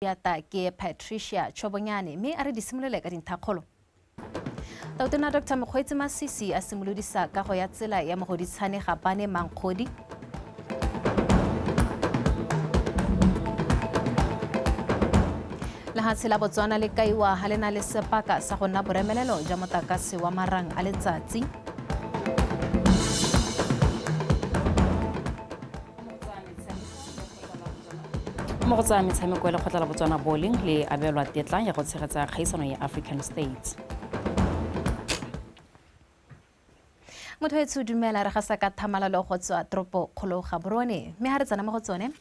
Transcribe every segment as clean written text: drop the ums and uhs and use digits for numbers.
Diata ke Patricia Chobonyane mme a re di simolole ka dinthakgolo. Tautona Dr. Mokgweetsi Masisi a simolodisa kago ya tsela ya Mogoditshane Gabane Mankgodi. Lehatshe la Botswana le kaiwa ha le na le sepaka sa go nna boremelelo jwa motakase wa marang a letsatsi. Mo go tsa metshameko, lekgotla la Botswana Bowling le abelwa tetla ya go tshegetsa kgaisano ya African States. Motho etsho, dumela, re gasa ka thamalalo go tswa toropo kgolo Gaborone, mme ga re tsena mo go tsone,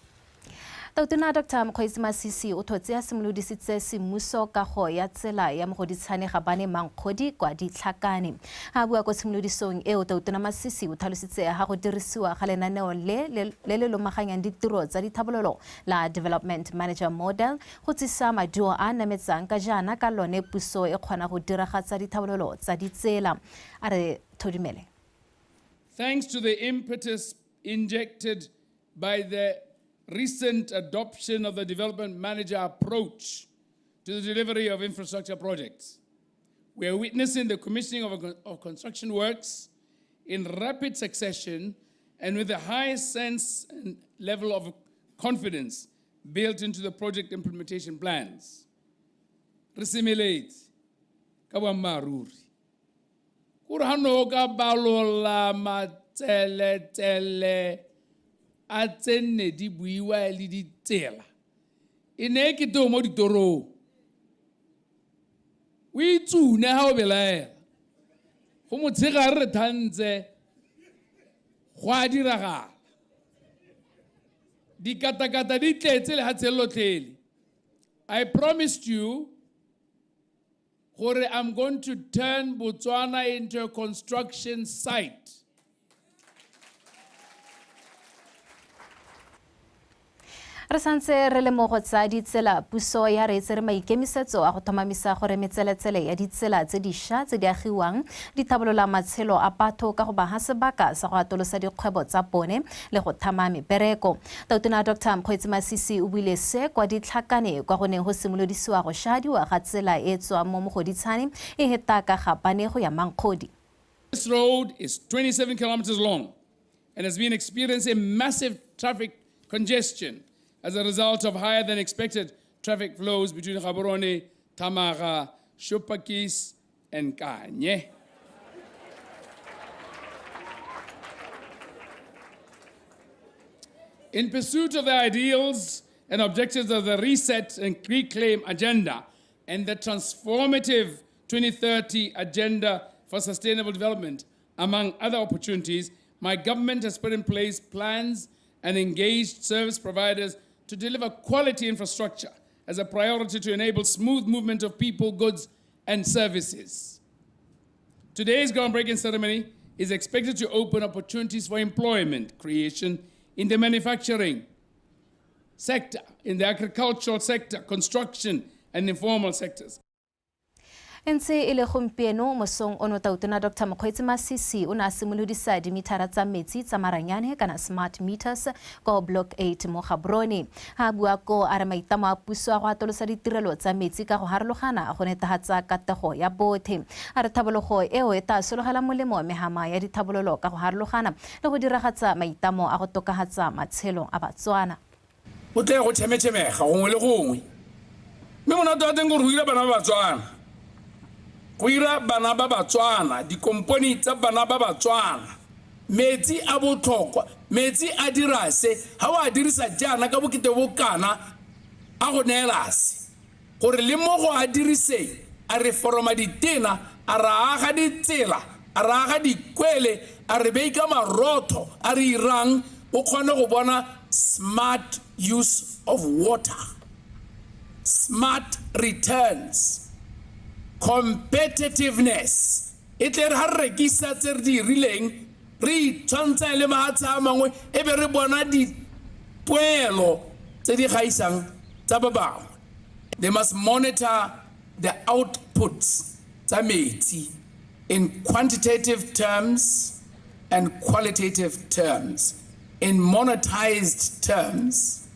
Tautona Dr Mokgweetsi Masisi o thotse a simolodisitse semmuso kago ya tsela ya Mogoditshane Gabane Mankgodi kwa Ditlhakane. A bua ko tshimolodisong eo, Tautona Masisi o tlhalositse ga go dirisiwa ga lenaneo le le le lomaganyang ditiro tsa dithabololo la Development Manager Model go tsisa maduo a a nametsang, ka jaana ka lone puso e kgona go diragatsa dithabololo tsa ditsela. A re thodumele. Thanks to the impetus injected by the recent adoption of the development manager approach to the delivery of infrastructure projects, we are witnessing the commissioning of construction works in rapid succession and with a high sense and level of confidence built into the project implementation plans. Re semeletse ka boammaaruri kore ga no ka balola matseletsele a tsenne di buiwa le ditsela e ne e kete o mo ditorong o itsune ga o belaela go motshegare re thantse go a diragala dikatakata di tletse lehatsheng lotlhele. I promised you gore I'm going to turn Botswana into a construction site. Re santse re le mo go tsa ditsela, puso ya re e tsere maikemisetso a go tlhomamisa gore metseletsele ya ditsela tse dišwa tse di agiwang di tlhabolola matshelo a batho ka go ba ha sebaka sa go atolosa dikgwebo tsa bone le go thama mebereko. Tautona Dr Mokgweetsi Masisi o buile se kwa Ditlhakane kwa go neng go simolodisiwa go šadiwa ga tsela e e tswang mo Mogoditshane e heta ka Gabane go ya Mankgodi. This road is 27 kilometers long and has been experiencing massive traffic congestion as a result of higher than expected traffic flows between Gaborone, Thamaga, Shupakis, and Kanye. In pursuit of the ideals and objectives of the Reset and Reclaim Agenda and the transformative 2030 Agenda for Sustainable Development, among other opportunities, my government has put in place plans and engaged service providers to deliver quality infrastructure as a priority to enable smooth movement of people, goods, and services. Today's groundbreaking ceremony is expected to open opportunities for employment creation in the manufacturing sector, in the agricultural sector, construction, and informal sectors. E ntse e le gompieno mosong ono, Tautona Dr Mokgweetsi Masisi o ne a simolodisa dimithara tsa metsi tsa maranyane kana smart meters ko Block 8 mo Gaborone. Ha a bua ko, a re maitlamo a puso a go atolosa ditirelo tsa metsi ka go harologana go netefatsa katego ya bothe. A re thabologo eo e tla sologela molemo mehama ya dithabololo ka go harologana le go diragatsa maitlamo a go tokafatsa matshelo a Batswana. Go tle go tšhemetšhemega gongwe le gongwe, mme monate wa teng gore go ira bana ba Batswana, go ira bana ba Batswana, dikompone tsa bana ba Batswana. Metsi a botlhokwa, metsi a dira se, ga o a dirisa jaana ka bokete bo kana a go neela se, gore le mo go a diriseng a re foroma ditena, a ra aga ditsela, a ra aga dikwele, a re beika marotho, a re irang, o kgone go bona smart use of water, smart returns, competitiveness. E tle re ga re rekisa tse re di rileng re itshwantsha le mahatshe a mangwe, e be re bona dipoelo tse di gaisang tsa ba bangwe. They must monitor the outputs tsa metsi in quantitative terms and qualitative terms, in monetized terms.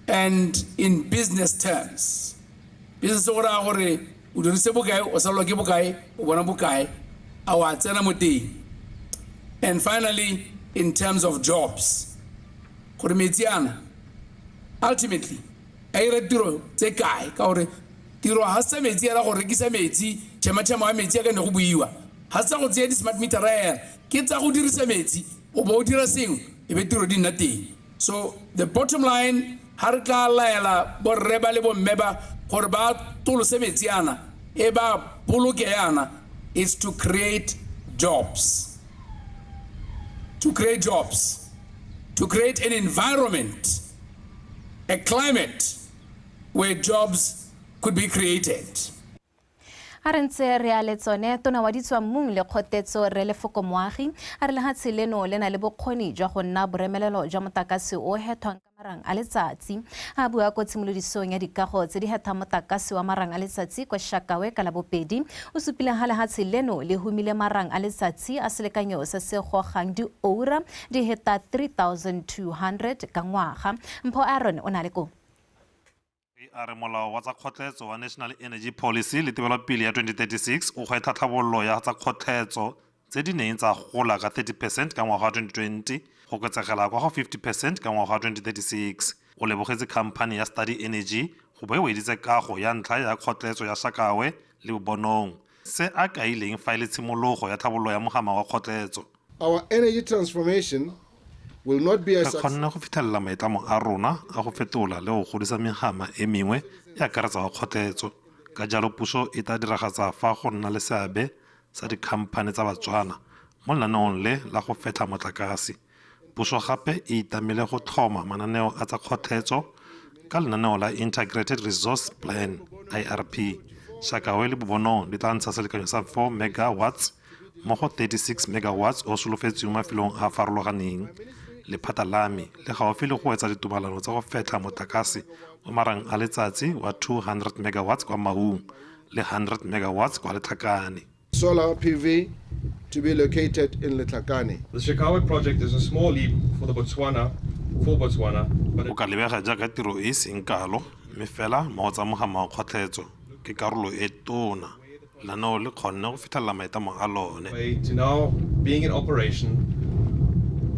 And in business terms. Business go raya gore o dirise bokae, o salelwa ke bokae, o bona bokae, a wa tsena mo teng. And finally, in terms of jobs. Gore metsi ana, ultimately, a ira tiro tse kae, ka gore tiro ha se metsi era go rekisa metsi, tšhema-tšhema wa metsi a ka ne go buiwa. Ha se go tseya di-smart meter ra, ke tsa go dirisa metsi, o bo o dira sengwe, e be tiro di nna teng. So the bottom line, ha re tla laela borre ba le bomme ba gore ba tolose metsi ana, e ba boloke yana, is to create jobs. To create jobs. To create an environment, a climate where jobs could be created. A re ntse re a le tsone, tona wa ditswammung le kgotetso Rre Lefoko Moagi a re lehatshe leno le na le bokgoni jwa go nna boremelelo jwa motlakase o hethwang ka marang a letsatsi. A bua ko tshimolodisong ya dikago tse di hethang motlakase wa marang a letsatsi kwa Shakawe ka Labobedi, o supile ha lehatshe leno le humile marang a letsatsi a selekanyo se se gogang dioura di heta 3200 ka ngwaga. Mpho Aaron o na le ko. A re molao wa tsa kgotletso wa National Energy Policy le tebelopele ya 2036 o gwetlha tlhabololo ya tsa kgotletso tse di neng tsa gola ka 30% ka ngwaga wa 2020 go oketsegela kwa go 50% ka ngwaga wa 2036. O lebogetse khamphani ya Study Energy go bo e weditse kago ya ntlha ya kgotletso ya Shakawe le Bobonong, se a kaileng fa e le tshimologo ya tlhabololo ya mogama wa kgotletso. Our energy transformation will not be a Re kgonne go fitlhelela maitlamo a rona a go fetola le go godisa megama e mengwe e akaretsa wa kgotletso. Ka jalo puso e tla diragatsa fa go nna le seabe sa dikhamphane tsa Batswana mo lenaneong le la go fetlha motlakase. Puso gape e itamile go tlhoma mananeo a tsa kgotletso ka lenaneo la Integrated Resource Plan IRP. Shakawe le Bobonong di tla ntsha selekanyo sa 4 megawatts mo go 36 megawatts o solofetsweng mafelong a a farologaneng. Lephata la me le gaufi le go wetsa ditumalano tsa go fetlha motlakase wa marang a letsatsi wa 200 megawatts kwa Maung le 100 megawatts kwa Letlhakane. Solar PV to be located in Letlhakane. The Shakawe project is a small leap for the Botswana, for Botswana, but O ka lebega jaaka tiro e e seng kalo, mme fela mo go tsa mogama wa kgotletso ke karolo e tona. Lenaneo le kgonne go fitlhelela maitlamo a lone. Way to now being in operation,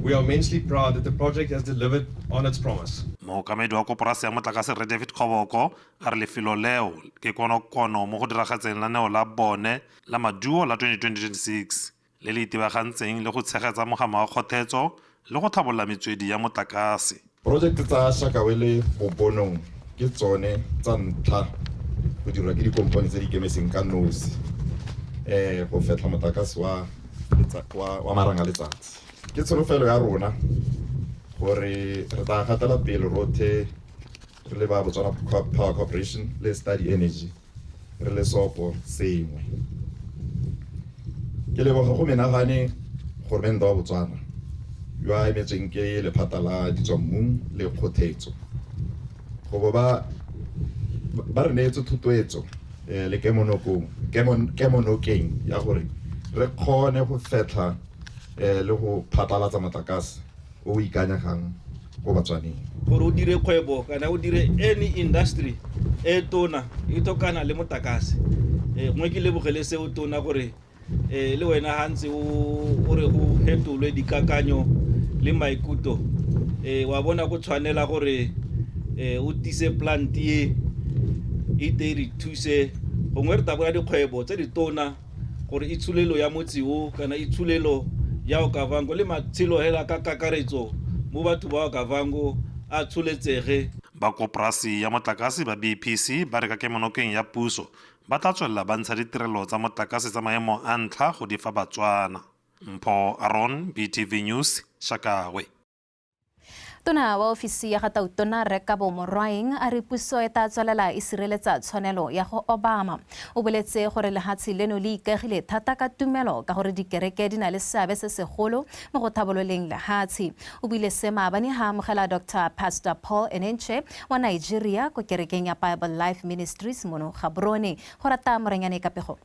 we are immensely proud that the project has delivered on its promise. Mookamedi wa koporasi ya motlakase Rre David Kgoboko a re lefelo leo ke konokono mo go diragatseng lenaneo la bone la maduo la 2026 le le itebagantseng le go tshegetsa mogama wa kgothetso le go tlhabolola metswedi ya motlakase. Project tsa Shakawe le Bobonong ke tsone tsa ntlha go dirwa ke dikompone tse di ikemetseng ka nosi, go fetlha motlakase wa marang a letsatsi. Ke tsholofelo ya rona gore re tla gatela pele rotlhe re le ba Botswana Power Corporation le Study Energy re le sopo sengwe. Ke leboga go menagane goromente wa Botswana yo a emetsweng ke lephata la ditswammung le kgothetso go bo ba re neetse thotloetso le kemonokeng ya gore re kgone go fetlha le go phatlalatsa motlakase o o ikanyegang ko Batswaneng. Gore o dire kgwebo kana o dire any industry e tona e tlhokana le motlakase. Gongwe ke lebogele seo tona gore le wena ha ntse o re go fetolwe dikakanyo le maikutlo, wa bona go tshwanela gore o tise plant e e te re thuse gongwe re tla bona dikgwebo tse ditona gore itsholelo ya motse o kana itsholelo ya Okavango le matshelo hela ka kakaretso mo batho ba Okavango a tsholetsege. Ba koporasi ya motlakase ba BPC ba re ka kemonokeng ya puso ba tla tswelela ba ntsha ditirelo tsa motlakase tsa maemo a ntlha go di fa Batswana. Mpho Aron, BTV News, Shakawe. Tona wa ofisi ya ga Tautona Rre Kabo Morwaeng a re puso e tla tswelela e sireletsa tshwanelo ya go obama. O boletse gore lehatshe leno le ikaegile thata ka tumelo ka gore dikereke di na le seabe se segolo mo go tlhabololeng lehatshe. O buile se maabane ha amogela Dr. Pastor Paul Enenche wa Nigeria ko kerekeng ya Bible Life Ministries mono Gaborone. Go rata Morenyane ka pego.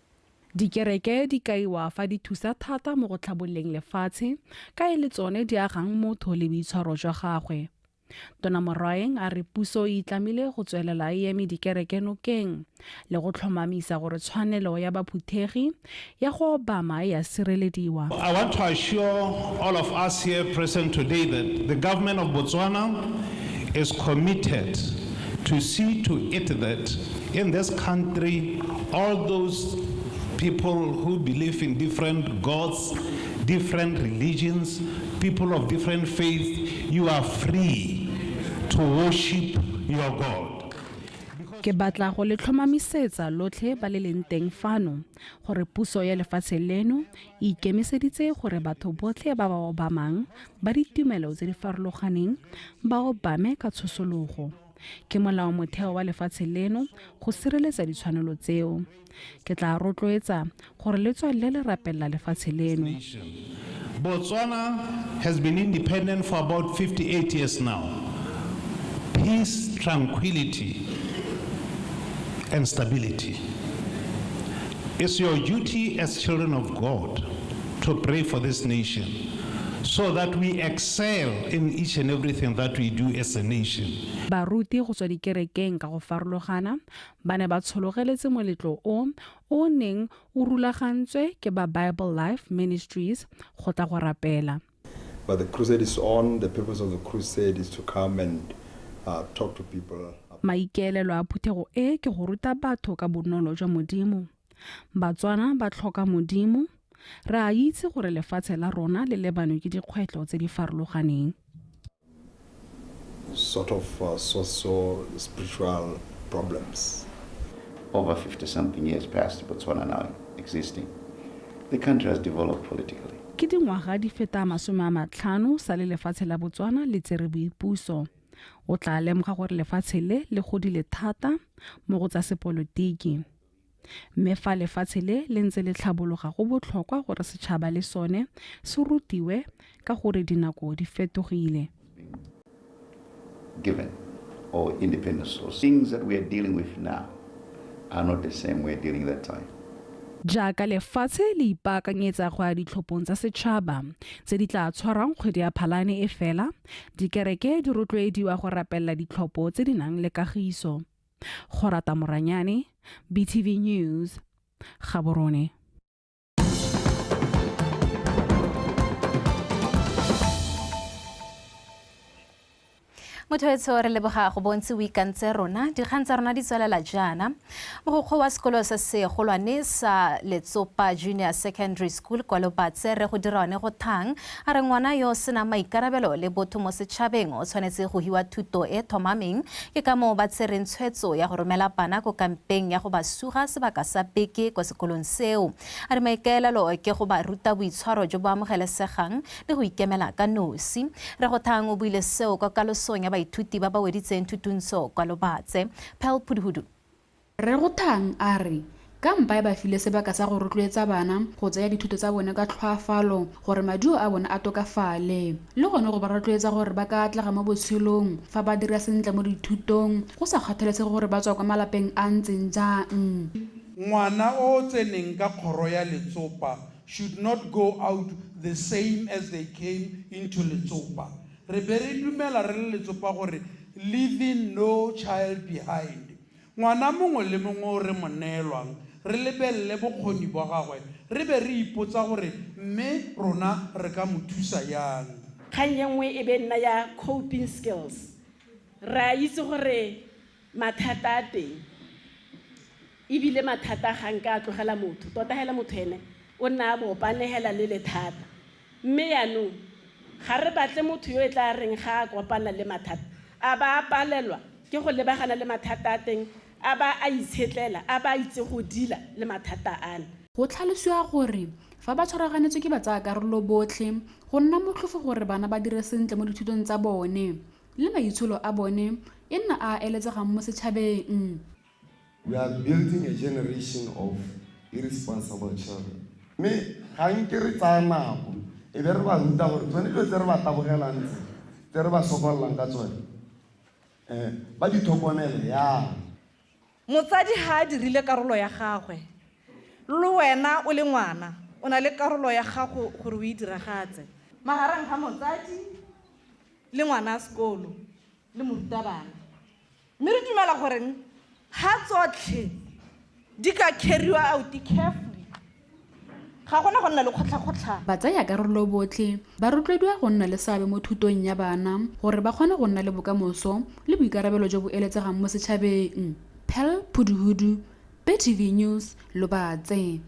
Dikereke di kaiwa fa di thusa thata mo go tlhabololeng lefatshe ka e le tsone di agang motho le boitshwaro jwa gagwe. Tona Morwaeng a re puso e itlamile go tswelela e eme dikereke nokeng le go tlhomamisa gore tshwanelo ya baphuthegi ya go obama e a sirelediwa. I want to assure all of us here present today that the government of Botswana is committed to see to it that in this country all those people who believe in different gods, different religions, people of different faiths, you are free to worship your God. Ke batla go le tlhomamisetsa lotlhe ba le leng teng fano gore puso ya lefatshe leno e ikemiseditse gore batho botlhe ba ba obamang ba ditumelo tse di farologaneng ba obame ka tshosologo. Ke molao motheo wa lefatshe leno go sireletsa ditshwanelo tseo. Ke tla rotloetsa gore le tswelele le rapelela lefatshe leno. Botswana has been independent for about 58 years now. Peace, tranquility, and stability. It's your duty as children of God to pray for this nation so that we excel in each and everything that we do as a nation. Baruti go tswa dikerekeng ka go farologana ba ne ba tshologeletse moletlo o o neng o rulagantswe ke ba Bible Life Ministries go tla go rapela. But the crusade is on. The purpose of the crusade is to come and talk to people. Maikaelelo a phuthego e ke go ruta batho ka bonolo jwa Modimo. Batswana ba tlhoka Modimo. Re a itse gore lefatshe la rona le lebanwe ke dikgwetlho tse di farologaneng. Sort of socio spiritual problems. Over 50 something years past Botswana now existing. The country has developed politically. Ke dingwaga di feta 50 sa le lefatshe la Botswana le tsere boipuso. O tla lemoga gore lefatshe le le godile thata mo go tsa sepolotiki. Mme fa lefatshe le le ntse le tlhabologa go botlhokwa gore setšhaba le sone se rutiwe ka gore dinako di fetogile. Given or independent source. Things that we are dealing with now are not the same we are dealing that time. Jaaka lefatshe le ipaakanyetsa go ya ditlhophong tsa setšhaba tse di tla tshwarang kgwedi ya Phalane e fela, dikereke di rotloediwa go rapelela ditlhopho tse di nang le kagiso. Gorata Moranyane, BTV News, Gaborone. Motho etsho re leboga go bontsi o ikantse rona dikgang tsa rona di tswelela jaana. Mogokgo wa sekolo se segolwane sa Letsopa Junior Secondary School kwa Lobatse re go dira one go thang a re ngwana yo sena maikarabelo le botho mo setšhabeng o tshwanetse go hiwa thuto e thomameng ke ka moo ba tsereng tshwetso ya go romela bana ko kampeng ya go ba suga sebaka sa beke kwa sekolong seo. A re maikaelelo ke go ba ruta boitshwaro jo bo amogelesegang le go ikemela ka nosi. Re go thang o buile seo kwa kalosong ya baithuti ba ba weditseng thutuntsho kwa Lobatse. Pearl Phuduhudu. Re go thang a re ka mpa e ba file sebaka sa go rotloetsa bana go tsaya dithuto tsa bone ka tlhoafalo gore maduo a bone a tokafale le gone go ba rotloetsa gore ba ka atlega mo botshelong fa ba dira sentle mo dithutong go sa kgathalesege gore ba tswa kwa malapeng a ntseng jang. Ngwana o tseneng ka kgoro ya Letsopa should not go out the same as they came into Letsopa. Re be re dumela re le Letsopa gore leaving no child behind. Ngwana mongwe le mongwe o re mo neelwang re lebelele bokgoni bwa gagwe re be re ipotsa gore mme rona re ka mo thusa yang. Kgang e nngwe e be nna ya coping skills. Re a itse gore mathata a teng ebile mathata ga nka a tlogela motho tota hela motho ene o nna a bopanegela le lethata mme yaanong ga re batle motho yo e tla reng ga a kopana le mathata a ba a palelwa ke go lebagana le mathata a teng a ba a itshetlela a ba itse go dila le mathata ana. Go tlhalosiwa gore fa ba tshwaraganetswe ke batsayakarolo botlhe go nna motlhofo gore bana ba dire sentle mo dithutong tsa bone le maitsholo a bone e nna a eletsegang mo setšhabeng. We are building a generation of irresponsible children. Mme ga nke re tsaya nako e be re ba ruta gore tsone dilo tse re ba tabogelang tse tse re ba sokollang ka tsone ba di tlhokomele yang. Motsadi ha a dirile karolo ya gagwe le wena o le ngwana o na le karolo ya gago gore o e diragatse magareng ga motsadi le ngwana a sekolo. le morutabana. Mme re dumela goreng ga tsotlhe di ka carry out carefully, ga gona go nna le kgotlha-kgotlhang. Batsayakarolo botlhe ba rotloediwa go nna le seabe mo thutong ya bana gore ba kgone go nna le bokamoso le boikarabelo jo bo eletsegang mo setšhabeng. Pearl Phuduhudu, BTV News, Lobatse.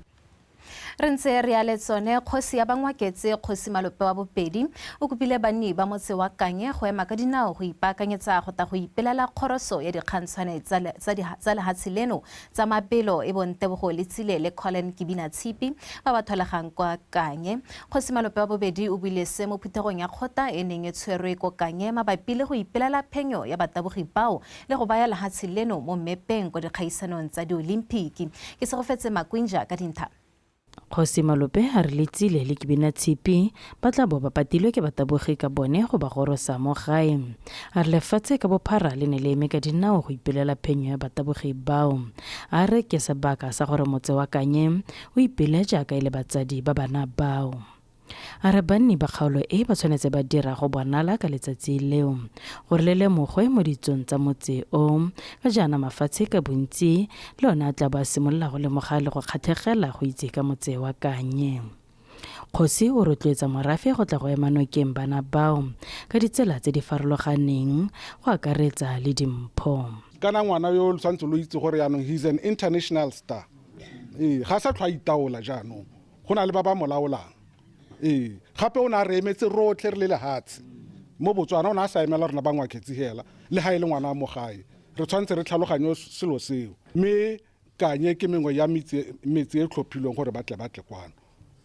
Re ntse re ya le tsone kgosi ya Bangwaketse Kgosi Malope wa Bopedi o kopile banni ba motse wa Kanye go ema ka dinao go ipaakanyetsa go tla go ipelela kgoroso ya dikgantshwane tsa lehatshe leno tsa mabelo e bong Tebogo Letsile le Colin Kibina Tshipi ba ba tholegang kwa Kanye. Kgosi Malope wa Bobedi o buile se mo phuthegong ya kgotla e neng e tshwerwe ko Kanye mabapi le go ipelela phenyo ya batabogi bao le go baya lehatshe leno mo mmepeng ko dikgaisanong tsa diolimpiki. Ke Segofetse Makwinja ka dintha. Kgosi Malope a re Letsile le Kibina Tshipi ba tla bo ba patilwe ke batabogi ka bone go ba gorosa mo gae. A re lefatshe ka bophara le ne le eme ka dinao go ipelela phenyo ya batabogi bao. A re ke sebaka sa gore motse wa Kanye o ipele jaaka e le batsadi ba bana bao. A re banni ba kgaolo e ba tshwanetse ba dira go bonala ka letsatsi leo gore le lemogwe mo ditsong tsa motse o, ka jaana mafatshe ka bontsi le one a tla bo a simolola go lemoga le go kgatlhegela go itse ka motse wa Kanye. Kgosi o rotloetsa morafe go tla go ema nokeng bana bao ka ditsela tse di farologaneng go akaretsa le dimpho. Kana ngwana yo o tshwanetse lo itse gore jaanong he is an international star. Ga sa tlhwa itaola jaanong, go na le ba ba mo laolang. Gape o ne a re emetse rotlhe re le lehatshe mo Botswana, o ne a sa emela rona Bangwaketse hela le ga e le ngwana mo gae. Re tshwanetse re tlhaloganye selo seo, mme Kanye ke mengwe ya metse e tlhophilweng gore ba tle kwano.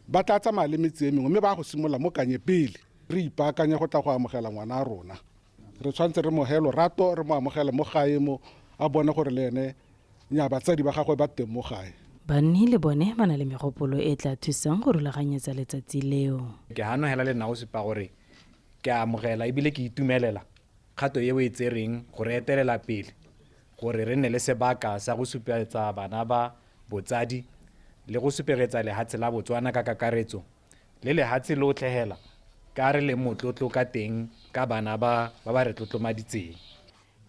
Ba tla tsamaya le metse e mengwe mme ba go simolola mo Kanye pele. Re ipaakanye go tla go amogela ngwana a rona. Re tshwanetse re mo he lorato, re mo amogele mo gae mo, a bone gore le ene nya batsadi ba gagwe ba teng mo gae. Banni le bone ba na le megopolo e tla thusang go rulaganyetsa letsatsi leo. Ke hano hela le nna go supa gore ke a amogela ebile ke itumelela kgato e o e tsereng go re etelela pele gore re nne le sebaka sa go supetsa bana ba botsadi le go supegetsa lehatshe la Botswana ka kakaretso le lehatshe lotlhe hela ka re le motlotlo ka teng ka bana ba ba re tlotlomaditseng.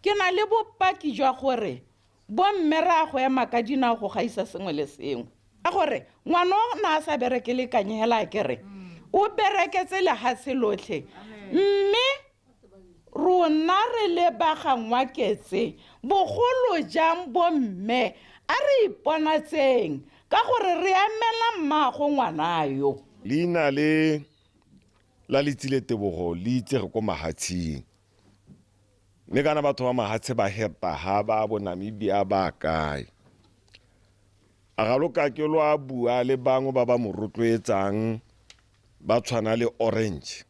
Ke na le bopaki jwa gore bomme re a go ema ka dinao go gaisa sengwe le sengwe, ka gore ngwana o na a sa bereke le Kanye hela ke re o bereketse lehatshe lotlhe, mme rona re le ba ga Ngwaketse bogolo jang bomme a re iponatseng ka gore re emela mmaago ngwana yo. Leina le la Letsile Tebogo le itsege ko mahatsheng, mme kana batho ba mahatshe ba heta ha ba bo Namibia ba kae. A ga lo ka ke lo a bua le bangwe ba ba mo rotloetsang ba tshwana le Orange.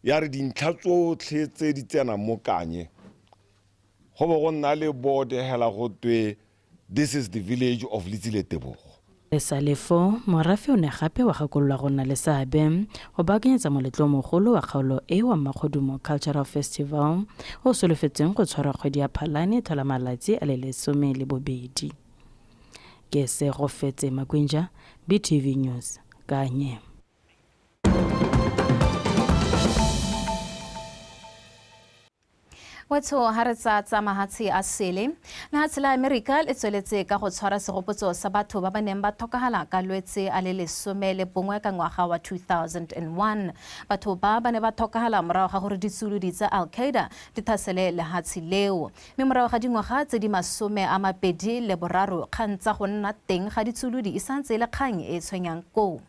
Ya re dintlha tsotlhe tse di tsenang mo Kanye go bo go nna le board hela go twe this is the village of Letsile Tebogo. Le sa le foo, morafe o ne gape wa gakololwa go nna le seabe go baakanyetsa moletlo mogolo wa kgaolo e wa Mmakgodumo Cultural Festival o solofetsweng go tshwarwa kgwedi ya Phalane tlhola malatsi a le 12. Ke Segofetse Makwinja, BTV News, Kanye. Wetho ha re tsa mahatshe a sele. Lehatshe la Amerika le tsweletse ka go tshwara segopotso sa batho ba ba neng ba tlhokagala ka Lwetse a le 11 ka ngwaga wa 2001. Batho ba ba ne ba tlhokagala morago ga gore ditsulodi tsa Al-Qaeda di thasele lehatshe leo. Mme morago ga dingwaga tse di 23 kgang tsa go nna teng ga ditsulodi e santse e le kgang e e tshwenyang koo.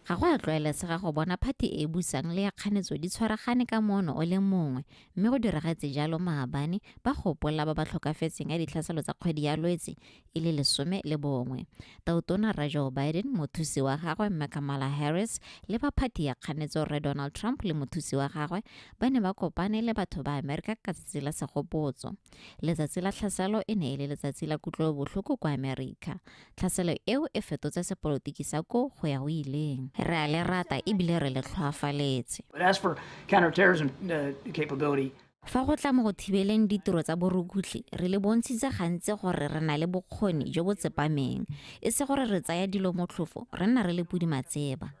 Ga go a tlwaelesega go bona phati e e busang le ya kganetso di tshwaragane ka moono o le mongwe, mme go diragetse jalo maabane ba gopola ba ba tlhokafetseng ka ditlhaselo tsa kgwedi ya Lwetse e le 11. Tautona Rre Joe Biden, mothusi wa gagwe Mme Kamala Harris le ba phati ya kganetso Rre Donald Trump le mothusi wa gagwe ba ne ba kopane le batho ba Amerika ka tsatsi la segopotso. Letsatsi la tlhaselo e ne e le letsatsi la kutlobotlhoko kwa Amerika. Tlhaselo eo e fetotse sepolotiki sa ko go ya go ileng. Re a le rata ebile re le tlhoafaletse. But as for counterterrorism capability, Fa go tla mo go thibeleng ditiro tsa borukutlhi, re le bontshitse gantsi gore re na le bokgoni jo bo tsepameng, e se gore re tsaya dilo motlhofo, re nna re le podi matseba.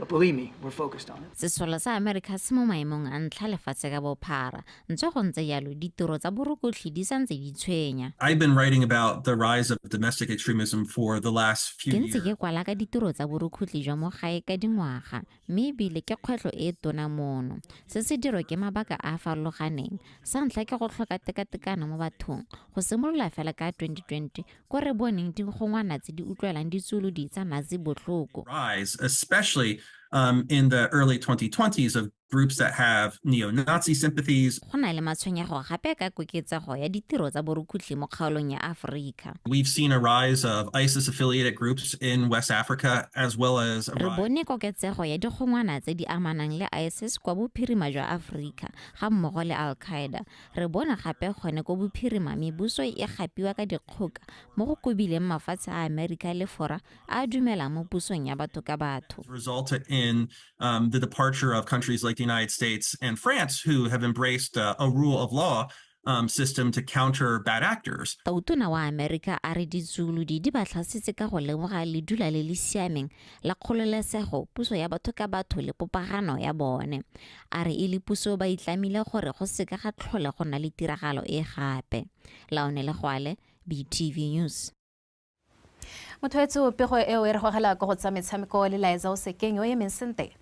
But believe me, we're focused on it. Sesole sa America se mo maemong a ntlha lefatshe ka bophara. Ntswa go ntse jalo, ditiro tsa borukutlhi di santse di tshwenya. I've been writing about the rise of domestic extremism for the last few Ke ntse years. ke kwala ka ditiro tsa borukhutlhi jwa mo gae ka dingwaga, mme ebile ke kgwetlho e tona mono. Se se dirwa ke mabaka a a farologaneng. Sa ntlha ke go tlhoka tekatekano mo bathong, go simolola fela ka 2020 ko re boneng digongwana tse di utlwelang ditsuolodi tsa Nazi botlhoko. Rise, especially in the early 2020s, of groups that have neo-Nazi sympathies. Go na le matshwenyego gape ka koketsego ya ditiro tsa borukhutlhi mo kgaolong ya Aforika. We've seen a rise of ISIS-affiliated groups in West Africa, as well as a Re rise bone koketsego ya digongwana tse di amanang le ISIS kwa bophirima jwa Aforika ga mmogo le Al-Qaeda. Re bone gape gone ko bophirima mebuso e gapiwa ka dikgoka mo go kobileng mafatshe a Amerika le Fora a a dumelang mo pusong ya batho ka batho. resulted in the departure of countries like the United States and France, who have embraced a rule of law system to counter bad actors. Tautona wa Amerika a re ditsuolodi di ba tlhasetse ka go lemoga ledula le le siameng la kgololesego, puso ya batho ka batho le popagano ya bone. A re e le puso ba itlamile gore go seka ga tlhola go nna le tiragalo e gape. Laone Legwale, BTV News. Motho etsho, pego eo e re gogela ko go tsa metshameko le Laetsa o Sekeng yo emeng sente.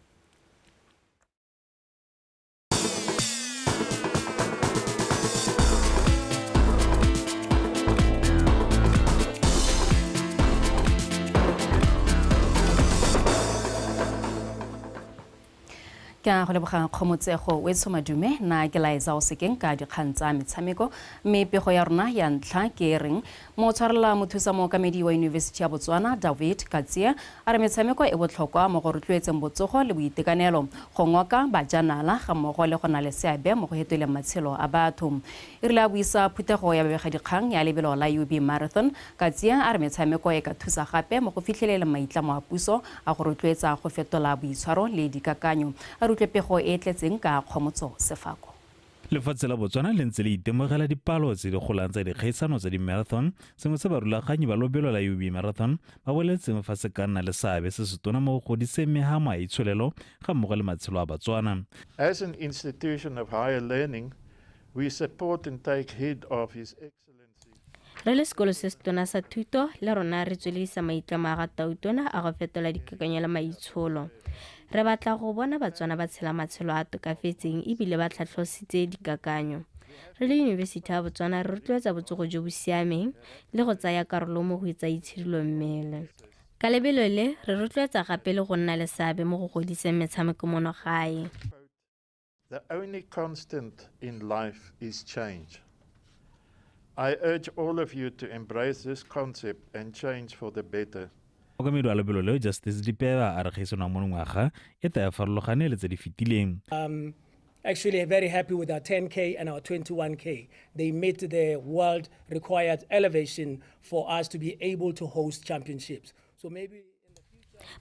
Ke a go leboga Kgomotsego o etsho madume, nna ke Laetsa o Sekeng ka dikgang tsa metshameko, mme pego ya rona ya ntlha ke e reng motshwarela mothusa mookamedi wa Yunibesithi ya Botswana David Katsia a re metshameko e botlhokwa mo go rotloetseng botsogo le boitekanelo, go ngoka bajanala ga mmogo le go na le seabe mo go hetoleng matshelo a batho. E rile a buisa phuthego ya babegadikgang ya lebelo la UB Marathon, Katsia a re metshameko e ka thusa gape mo go fitlheleleng maitlamo a puso a go rotloetsa go fetola boitshwaro le dikakanyo. A re utlwe pego e e tletseng ka Kgomotso Sefako. Lefatshe la Botswana le ntse le itemogela dipalo tse di golang tsa dikgaisano tsa di-marathon, sengwe se barulaganyi ba lobelo la UB Marathon ba boletseng fa se ka nna le seabe se se tona mo go godiseng mehama ya itsholelo ga mmogo le matshelo a Batswana. As an institution of higher learning, we support and take heed of His Excellency. Re le sekolo se se tona sa thuto le rona re tsweledisa maitlamo a ga Tautona a go fetola dikakanyo le maitsholo. Re batla go bona Batswana ba tshela matshelo a tokafetseng ebile ba tlhatlhositse dikakanyo. Re le Yunibesithi ya Botswana re rotloetsa botsogo jo bo siameng le go tsaya karolo mo go tsa itshidilo mmele. Ka lebelo le re rotloetsa gape le go nna le seabe mo go godiseng metshameko mono gae. The only constant in life is change. I urge all of you to embrace this concept and change for the better. Mookamedi wa lebelo leo Justice Dipeba a re kgaisano ya monongwaga e tla ya farologane le tse di fetileng. Actually very happy with our 10K and our 21K. They met the world required elevation for us to be able to host championships. So maybe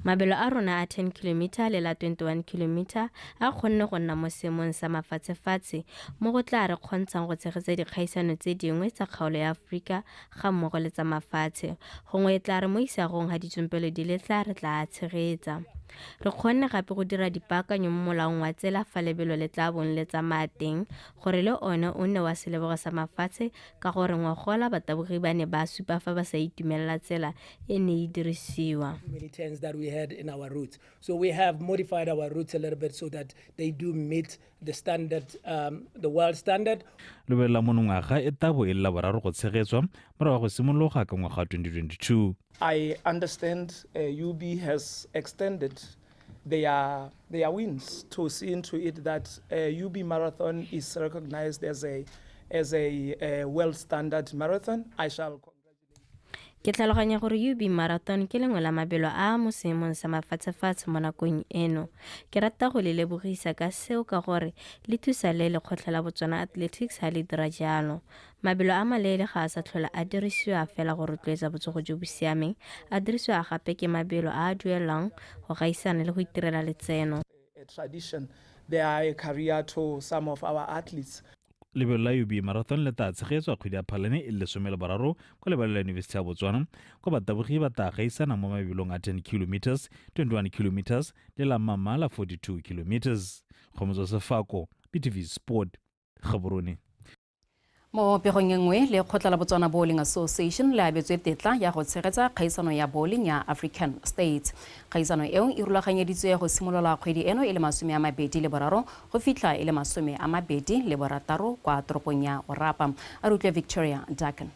Mabelo a rona a 10 km le la 21 km a kgonne go nna mo seemong sa mafatshefatshe mo go tla re kgontshang go tshegetsa dikgaisano tse dingwe tsa kgaolo ya Aforika ga mmogo le tsa mafatshe. Gongwe e tla re mo isagong ga ditsompelo di letla re tla a tshegetsa. Re kgonne gape go dira dipaakanyo mo molaong wa tsela fa lebelo le tla bong le tsamaya teng gore le one o nne wa selebogo sa mafatshe ka gore ngogola batabogi ba ne ba supa fa ba sa itumelela tsela e ne e dirisiwa. Many turns that we had in our routes. So we have modified our routes a little bit so that they do meet the standard, the world standard. Lebelo la monongwaga e tla bo e le la boraro go tshegetswa morago ga go simologa ka ngwaga wa 2022. I understand UB has extended their wins to see into it that UB Marathon is recognized as a world standard marathon. I shall Ke tlhaloganya gore UB Marathon ke lengwe la mabelo a mo seemong sa mafatshefatshe mo nakong eno. Ke rata go le lebogisa ka seo ka gore le thusa le lekgotla la Botswana Athletics ha le dira jalo. Mabelo a maleele ga a sa tlhola a dirisiwa fela go rotloetsa botsogo jo bo siameng, a dirisiwa gape ke mabelo a a duelang go gaisana le go itirela letseno. A tradition, they are a career to some of our athletes. Lebelo la UB Marathon le tla tshegetswa kgwedi ya Phalane e le 13 kwa lebaleng la Yunibesithi ya Botswana, kwa batabogi ba tla gaisana mo mabelong a 10 kilometers, 21 kilometers le la mama la 42 kilometers. Kgomotso Sefako, BTV Sport, Gaborone. Mo pegong e nngwe, lekgotla la Botswana Bowling Association le abetswe tetla ya go tshegetsa kgaisano ya bowling ya African States. Kgaisano eo e rulaganyeditswe go simolola kgwedi eno e le 23 go fitlha e le 26 kwa toropong ya Orapa. A re utlwe Victoria Dakin.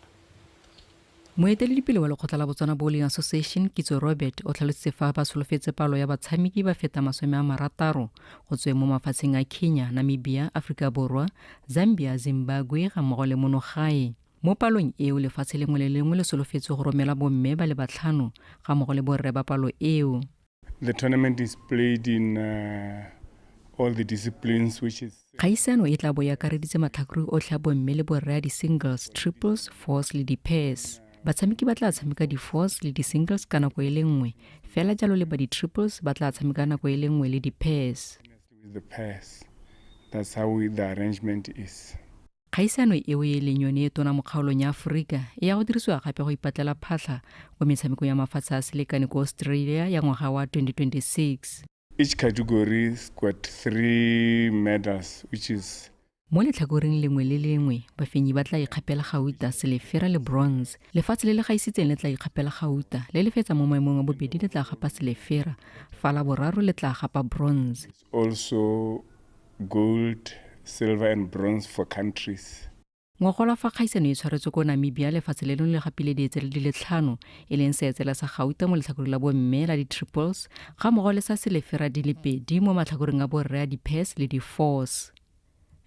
Moeteledipele wa lekgotla la Botswana Bowling Association, Kitso Robert, o tlhalositse fa ba solofetse palo ya batshameki ba feta 60 go tsweng mo mafatsheng a Kenya, Namibia, Aforika Borwa, Zambia, Zimbabwe ga mmogo le mono gae. Mo palong eo, lefatshe lengwe le lengwe le solofetse go romela bomme ba le 5 ga mmogo le borre ba palo eo. The tournament is played in all the disciplines, which is Kgaisano e tla bo e akareditse matlhakore otlhe a bomme le borre a di-singles, triples, fours le di-pairs. Batshameki ba tla tshameka di-fours le di-singles ka nako e le nngwe, fela jalo le ba di-triples ba tla tshameka nako e le nngwe le di-pairs. The pairs. That's how the arrangement is. Kgaisano eo e leng yone e tona mo kgaolong ya Aforika e ya go dirisiwa gape go ipatlela phatlha kwa metshameko ya mafatshe a selekane ko Australia ya ngwaga wa 2026. Each category's got 3 medals, which is Mo letlhakoreng lengwe le lengwe, bafenyi ba tla ikgapela gauta, selefera le bronze. Lefatshe le le gaisitseng le tla ikgapela gauta, le le fetsa mo maemong a bobedi le tla gapa selefera, fa la boraro le tla gapa bronze. Also gold, silver and bronze for countries. Ngogola fa kgaisano e tshwaretswe ko Namibia, lefatshe leno le gapile dietsele di le 5, e leng seetsela sa gauta mo letlhakoreng la bomme la di-triples, ga mmogo le sa selefera di le 2 mo matlhakoreng a borre a di-pairs le di-fours.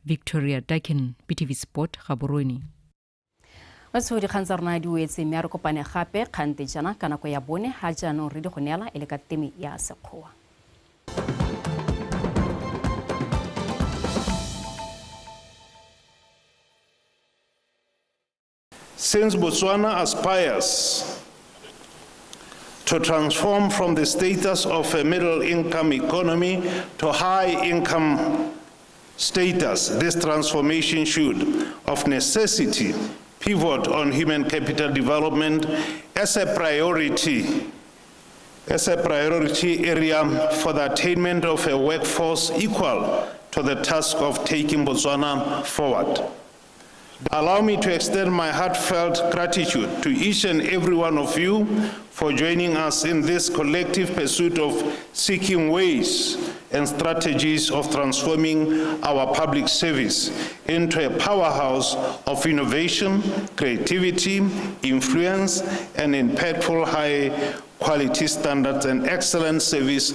Victoria Dakin, BTV Sport, Gaborone. Batho dikgang tsa rona di wetse mme a re kopane gape kgante jaana ka nako ya 4 ha jaanong re di go neela e le ka teme ya Sekgowa. Since Botswana aspires to transform from the status of a middle-income economy to high-income status, this transformation should, of necessity, pivot on human capital development as a priority area for the attainment of a workforce equal to the task of taking Botswana forward. Allow me to extend my heartfelt gratitude to each and every one of you for joining us in this collective pursuit of seeking ways and strategies of transforming our public service into a powerhouse of innovation, creativity, influence, and impactful high quality standards and excellent service.